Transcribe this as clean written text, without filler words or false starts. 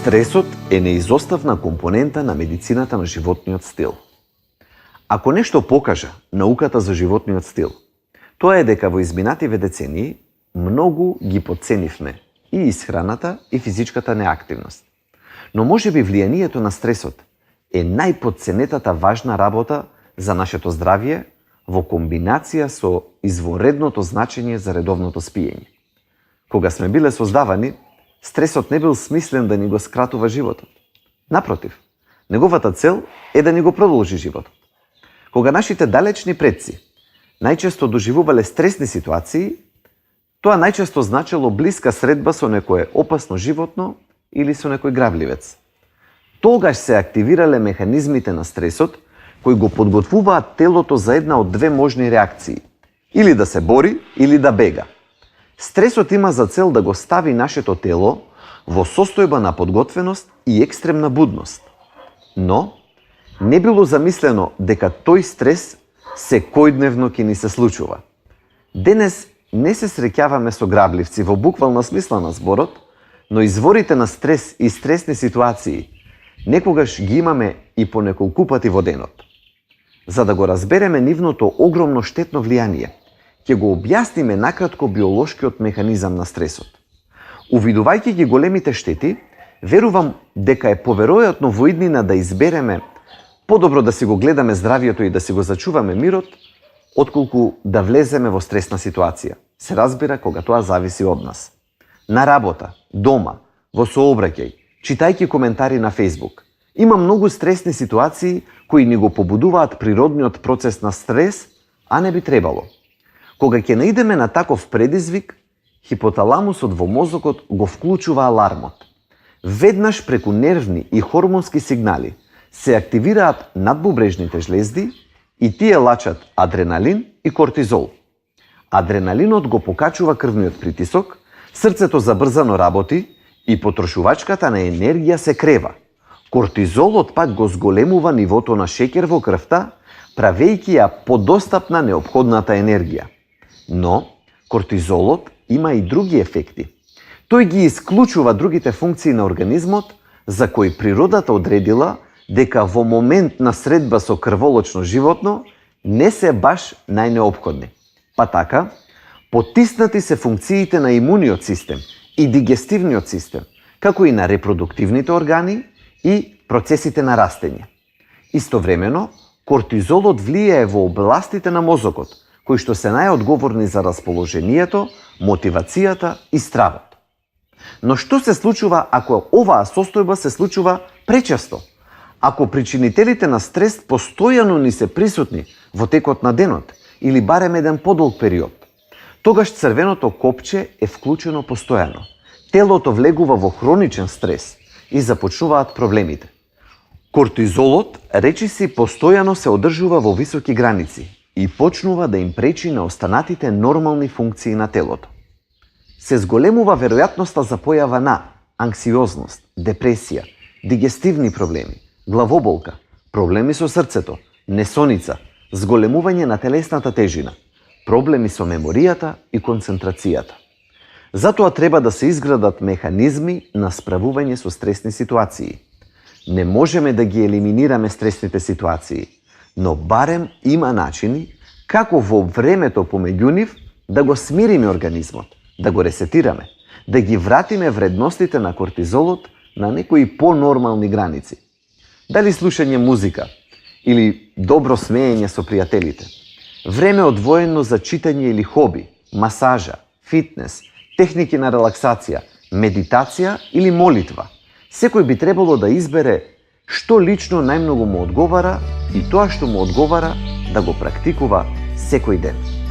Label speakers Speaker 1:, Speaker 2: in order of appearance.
Speaker 1: Стресот е неизоставна компонента на медицината на животниот стил. Ако нешто покажа науката за животниот стил, тоа е дека во изминативе децении многу ги подценивме и исхраната и физичката неактивност. Но можеби влијанието на стресот е најподценетата важна работа за нашето здравје во комбинација со изворедното значење за редовното спиење. Кога сме биле создавани, стресот не бил смислен да ни го скратува животот. Напротив, неговата цел е да ни го продолжи животот. Кога нашите далечни предци најчесто доживувале стресни ситуации, тоа најчесто значело блиска средба со некое опасно животно или со некој грабливец. Тогаш се активирале механизмите на стресот кои го подготвуваат телото за една од две можни реакции – или да се бори, или да бега. Стресот има за цел да го стави нашето тело во состојба на подготвеност и екстремна будност. Но не било замислено дека тој стрес секојдневно ќе ни се случува. Денес не се среќаваме со грабливци во буквална смисла на зборот, но изворите на стрес и стресни ситуации некогаш ги имаме и по неколку пати во денот. За да го разбереме нивното огромно штетно влијание, ќе го објасниме накратко биолошкиот механизам на стресот. Увидувајќи ги големите штети, верувам дека е поверојатно во иднина да избереме подобро да си го гледаме здравието и да си го зачуваме мирот, отколку да влеземе во стресна ситуација. Се разбира кога тоа зависи од нас. На работа, дома, во сообраќај, читајќи коментари на Facebook. Има многу стресни ситуации кои ни го побудуваат природниот процес на стрес, а не би требало. Кога ќе наидеме на таков предизвик, хипоталамусот во мозокот го вклучува алармот. Веднаш преку нервни и хормонски сигнали се активираат надбубрежните жлезди и тие лачат адреналин и кортизол. Адреналинот го покачува крвниот притисок, срцето забрзано работи и потрошувачката на енергија се крева. Кортизолот пак го зголемува нивото на шеќер во крвта, правејќи ја подостапна неопходната енергија. Но кортизолот има и други ефекти. Тој ги исклучува другите функции на организмот за кои природата одредила дека во момент на средба со крволочно животно не се баш најнеопходни. Па така, потиснати се функциите на имуниот систем и дигестивниот систем, како и на репродуктивните органи и процесите на растење. Истовремено, кортизолот влијае во областите на мозокот, кои што се најодговорни за расположението, мотивацијата и стравот. Но што се случува ако оваа состојба се случува пречесто? Ако причинителите на стрес постојано ни се присутни во текот на денот или барем еден подолг период, тогаш црвеното копче е вклучено постојано. Телото влегува во хроничен стрес и започнуваат проблемите. Кортизолот речиси постојано се одржува во високи граници и почнува да им пречи на останатите нормални функции на телото. Се зголемува веројатноста за појава на анксиозност, депресија, дигестивни проблеми, главоболка, проблеми со срцето, несоница, зголемување на телесната тежина, проблеми со меморијата и концентрацијата. Затоа треба да се изградат механизми на справување со стресни ситуации. Не можеме да ги елиминираме стресните ситуации, но барем има начини како во времето помеѓу нив да го смириме организмот, да го ресетираме, да ги вратиме вредностите на кортизолот на некои по-нормални граници. Дали слушање музика или добро смеење со пријателите, време одвоено за читање или хоби, масажа, фитнес, техники на релаксација, медитација или молитва. Секој би требало да избере што лично најмногу му одговара и тоа што му одговара да го практикува секој ден.